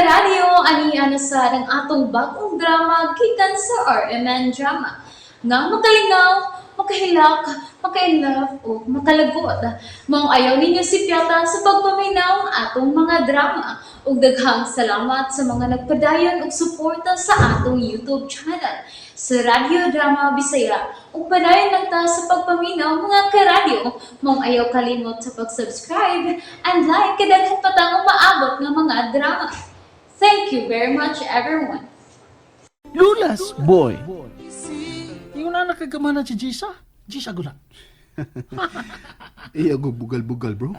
Karadyo, ani na sa ang atong bagong drama gikan sa RMN Drama. Nga makalingaw, makahilak, maka-inlove o makalagot. Maong ayaw ninyo sipyata sa pagpaminaw atong mga drama. Ug daghang salamat sa mga nagpadayon og suporta sa atong YouTube channel sa Radyo Drama Bisaya. Ug padayon lang ta sa pagpaminaw, mga karadyo. Maong ayaw kalimot sa pag-subscribe and like kay daghan pa tang umaabot nga mga drama. Thank you very much, everyone. Lulas boy. Ingon na nakagamana si Jisa. Jisa guna. Iya go bugal-bugal, bro.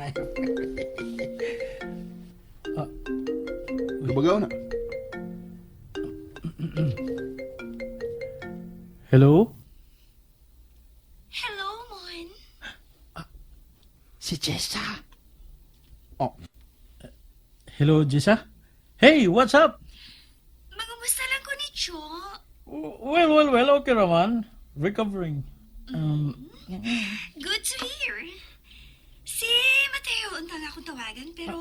Kabagaw na. Hello? Hello, Mon. Si Jessa. Oh. Hello, Jessa. Hey, what's up? Mangumusta lang ko ni Cho. Well, okay raman. Recovering. Good to hear. Si Mateo unta nga akong tawagan pero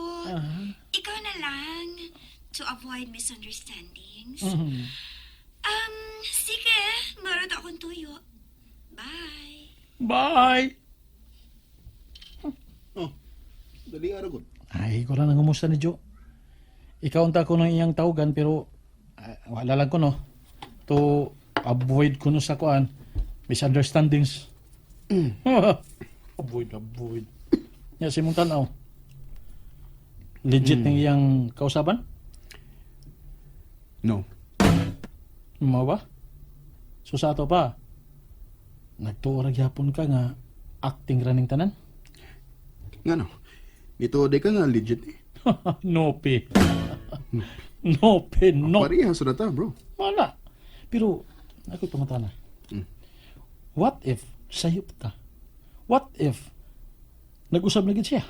ikaw na lang to avoid misunderstandings. Sige, meron akong tuyo. Bye. Bye. Oh. Dali ara gud. Ay, ko lang nangumusta ni Joe. Ikaw unta ko ng iyang tawagan pero wala lang ko no. To avoid ko no sa kuan misunderstandings. Avoid, avoid. Ya, si mong tanaw. Legit ng iyang kausaban? No. Mao ba? So sa ato pa, nagtuo ra gyapon ka nga acting ra ning tanan? Nga no. Nito de ka nga legit eh. No pe. No pe, no. Parehas ra ta, bro. Wala. Pero, ako'y pangutana. What if sayop ta? What if nag-usab na gid siya?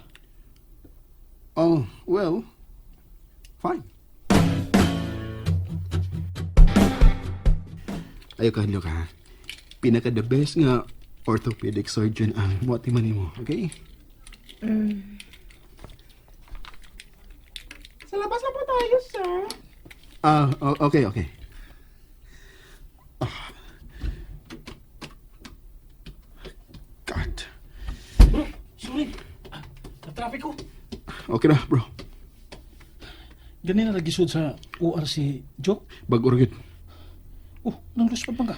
Oh, well. Fine. Ayaw ka, ka. Pinaka the best nga orthopedic surgeon ang muati man nimo, okay? Sa labas na po tayo, sir. Ah, okay. Ah. God. Bro, sorry. Ah, na-traffic ko. Okay na, bro. Ganina lagi sud sa OR si Joe. Bago ra gyud. Oh, nang luspad man ka.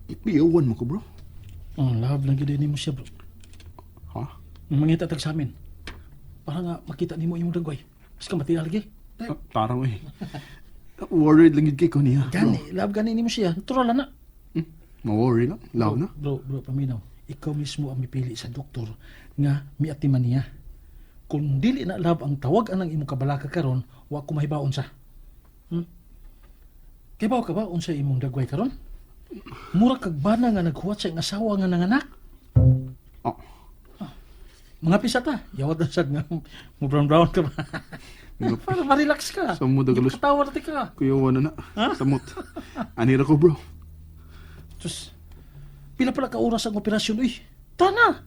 Ipiyawan mo ko, bro. Oh, love lang gid nimo siya, bro. Ha? Mangita tag sa amin. Para nga makita nimo imong dagway. Mas ka matinal lagi. Ah, tarong eh. Worried lang yun kay ko niya, bro. Gani, love gani nimo siya. Natural na. Ma-worry lang. Love na. Bro, bro, paminaw. Ikaw mismo ang mipili sa doktor nga miatiman niya. Kung dili na love ang tawag anang imong kabalaka karon, wa ko mahibaon sa. Kay ba ka ba unsa imong dagway karon? Mura kag bana nga naghuwat sa iyang asawa nga nanganak. Oh. Mga pisa ta. Yawat na sad nga mo brown brown ka ba. Para ma-relax ka. Sa mo dagalos. Katawa na ka. Kuya, na na. Samot. Anira ko, bro. Sus, pila pala ka oras ang operasyon, uy. Tana!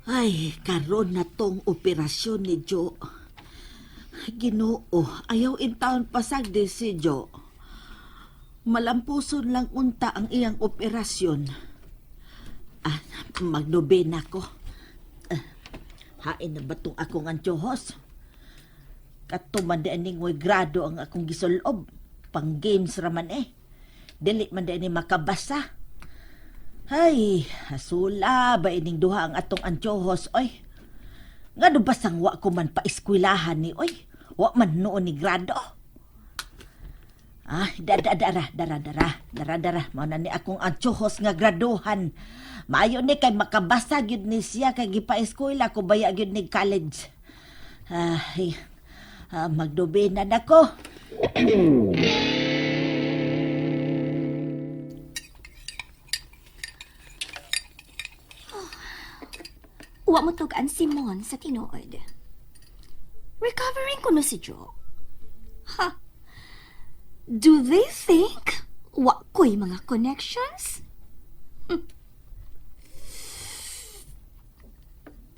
Ay, karon na tong operasyon ni Joe. Ginoo, ayaw in town pasag di si Joe. Malampuson lang unta ang iyang operasyon. Ah, magnobena ko. Ah, hain na ba tong akong antyohos? Katuman di aning way grado ang akong gisulob. Pang games raman eh. Dili man di ani makabasa. Ay, hasula ba ining duha ang atong antyohos, oy. Nga do basang wa ko man paeskwilahan ni, oy. Wa man noon ni grado. Ah, dara dara dara dara dara dara mao na ni akong antyohos nga graduhan. Maayo ni kay makabasa gyud ni siya kay gipaeskwela ko baya gyud ni college. Ay, magdobe na nako. Wa mo tugaan si Mon sa tinuod. Recovering ko no si Joe. Ha? Do they think wa ko'y mga connections?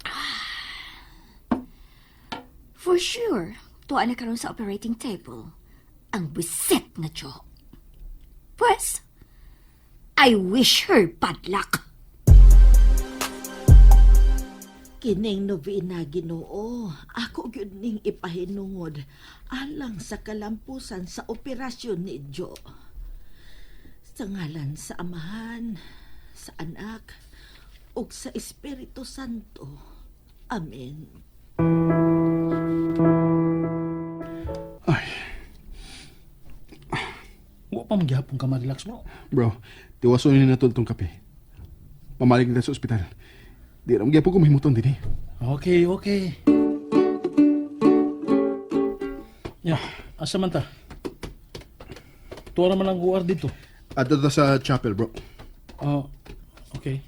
Ah. For sure, tuwa na karon sa operating table. Ang bisit nga Jo. Pues, I wish her bad luck. Kining nobena, Ginoo, ako gyud ning ipahinungod alang sa kalampusan sa operasyon ni Jo. Sa ngalan sa Amahan, sa Anak, ug sa Espiritu Santo. Amen. Ay, Wa pa magyapon ka ma-relax, bro. Bro, tiwason ni natol tong kape. Pamalig na sa ospital. Di ra magyapon ko mahimuton dinhi. Okay, okay. Ya, asa man ta? Tuwa naman ang UR dito. Adto ta sa chapel, bro. Oh, okay.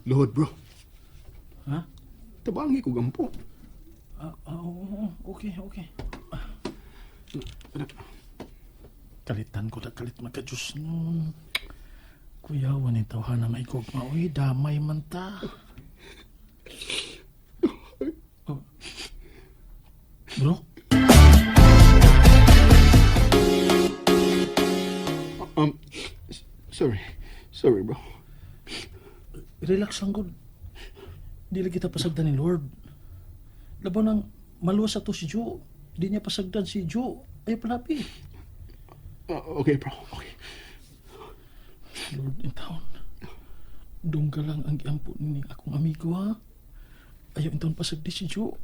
Luhod, bro. Ha? Tabangi ko gampo. Oo, oo, okay, okay. Kalitan ko na kalit magka Diyos nun. Kuyawan ni tawhana maigugma. Uy, damay man ta. Oh. Bro? Sorry. Sorry, bro. Relax lang gud. Di lang kita pasagdan ni Lord. Labaw nang maluwas ato si Joe. Di niya pasagdan si Joe. Ay palapi. Okay, bro. Okay. Lord in town. Dungga lang ang giampo ni akong amigo ha. Ayaw in town pasagdi si Joe.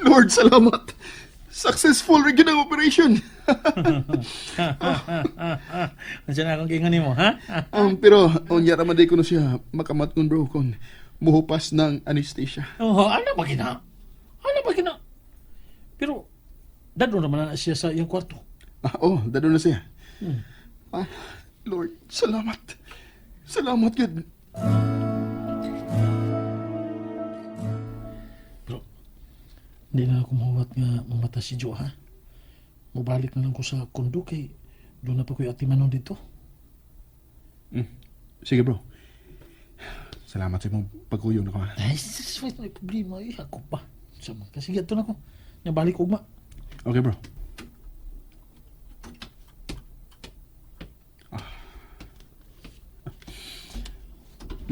Lord, salamat. Successful rin yun ang operation. Nandiyan na akong gingan nimo ha? Pero, unya raman day ko na siya makamat kun bro kung muhupas ng anesthesia. Oh, ano ba gina? Ano ba gina? Pero dadto naman na siya sa iyang kwarto. Oh, dado na siya. Ah, Lord, salamat. Salamat yun. Bro, hindi na ako mahuwat nga mamata si Joe ha. Mubalik na lang ko sa kondo kay doon na pa ko'y ati Manon dito. Sige, bro. Salamat sa imong pagkuyong na ko. Ha? Ay, sus, wait, may problema. Ay, ako pa. Sama. Kasi ito na ko. Nabalik ugma. Okay, bro. Ah.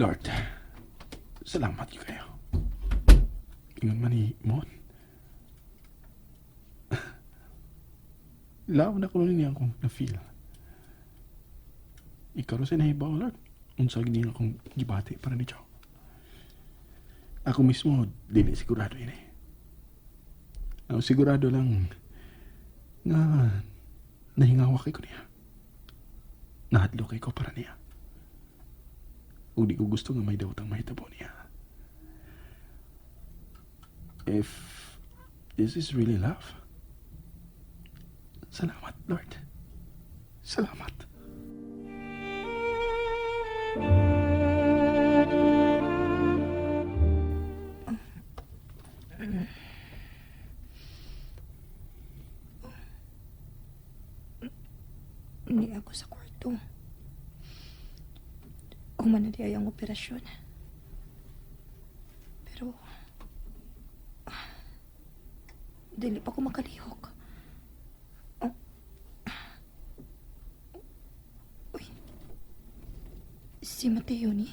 Lord, salamat yun kayo. Ingon man ni Mon. Love na ko niya akong na-feel. Ikaw rin sa nahibaw, Lord. Unsa gini akong gibati para ni Joe. Ako mismo, dili sigurado ini. Ang sigurado lang nga nahingawa kay ko niya. Nahadlo kay ko para niya. Ug di ko gusto nga may dawtang mahitabo niya. If this is really love, salamat, Lord. Salamat. Hindi ako sa kwarto. Human na di ay ang operasyon. Pero, dili pa ko makalihok. Oh. Uy, si Mateo ni.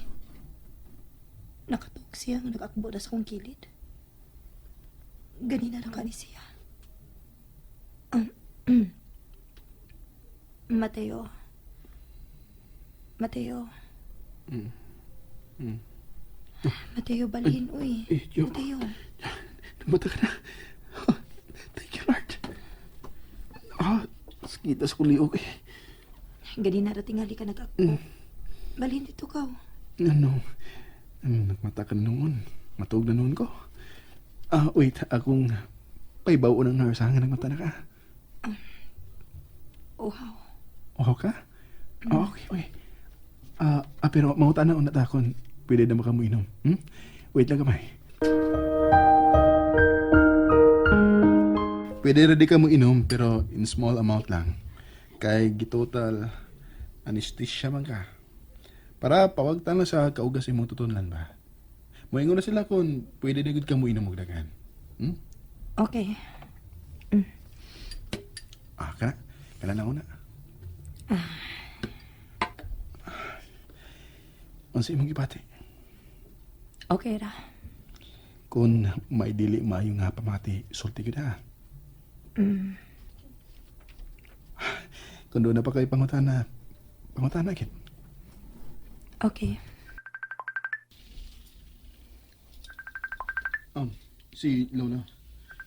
Nakatuog siya nga nag-akbo na sa akong kilid. Ganina lang kani siya. Mateo. Mateo. Mateo, balhin, uy. Eh, Jo. Mateo. Nabata ka na. Thank you, Lord. Ah, sakita sa kuliog eh. Ganina ra tingali ka nag-akbo. Balhin dito ka. Oh. Ano? Nagmata ka na noon. Matuog na noon ko. Ah, wait. Akong paibaw ng nurse ha, nga nagmata na ka. Oh, how? Okay ka? Ah, okay, okay. Pero mangutan na una ta kon pwede na makamuinom. Hmm? Wait lang kamay. Pwede ra di ka mo inom pero in small amount lang. Kay gitotal anesthesia man ka. Para pawagtan na sa kaugas imong tutunlan ba. Moingon na sila kung pwede na gud ka mo inom og daghan. Okay. Ah, kana. Kana na una. Unsa imong gibati? Okay ra. Kung may dili maayo nga pamati, sulti gyud ha. Kung doon na pa kay pangutana, pangutana gid. Okay. Si Lola.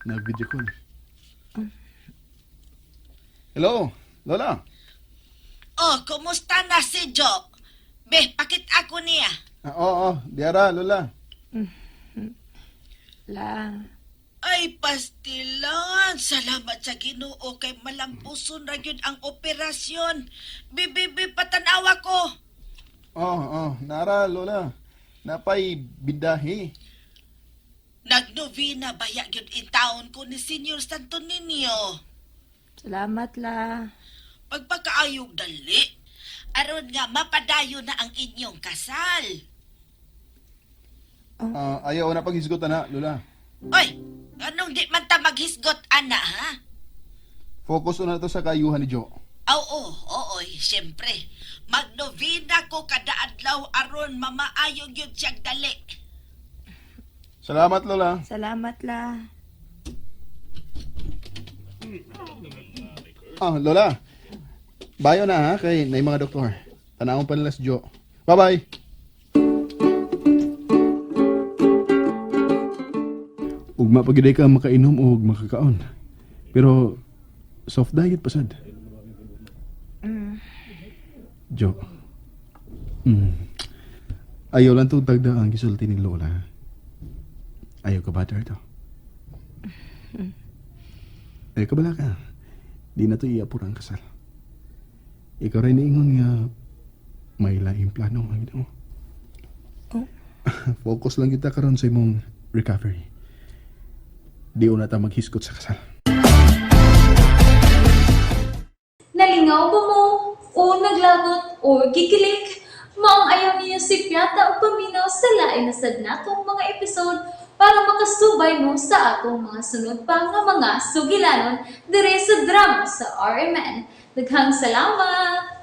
Nag-video call. Hello, Lola. Oh, kumusta na si Jo? Be, pakit ako niya. Ah, oo, oo, diara, Lola. La. Ay, pastilan. Salamat sa Ginoo kay malampuson ra gyud ang operasyon. Bi, patanawa ko. Oo, oo, nara, Lola. Napay bidahi. Nagnovena baya gyud in taon ko ni Senior Santo Niño. Salamat la. Pagpakaayog dali. Aron nga mapadayo na ang inyong kasal. Ah, ayaw na paghisgot na, Lola. Oy, anong di man ta maghisgot ana ha? Focus na to sa kaayuhan ni Joe. Oo, oo, siyempre. Magnovena ko kada adlaw aron mamaayo gyud siyang dali. Salamat, Lola. Salamat la. Ah, Lola. Bayo na ha, kay na mga doktor. Tanawon pa nila si Joe. Bye-bye. Ugma pa gyud ka makainom og makakaon. Pero soft diet pa sad. Joe. Ayaw lang tong tagda ang gisulti ni Lola. Ayaw ka butter to. Ayaw ka bala ka. Di na to iapura ang kasal. Ikaw rin niingon nga may laing plano ang ginoo. Oh. Focus lang kita karon sa imong recovery. Di una ta maghisgot sa kasal. Nalingaw ba mo? O naglagot o gikilig? Maong ayaw niyo si Piata o paminaw sa lain na sad natong mga episode para makasubay mo sa atong mga sunod pa nga mga sugilanon dire sa drama sa RMN. Daghang salamat!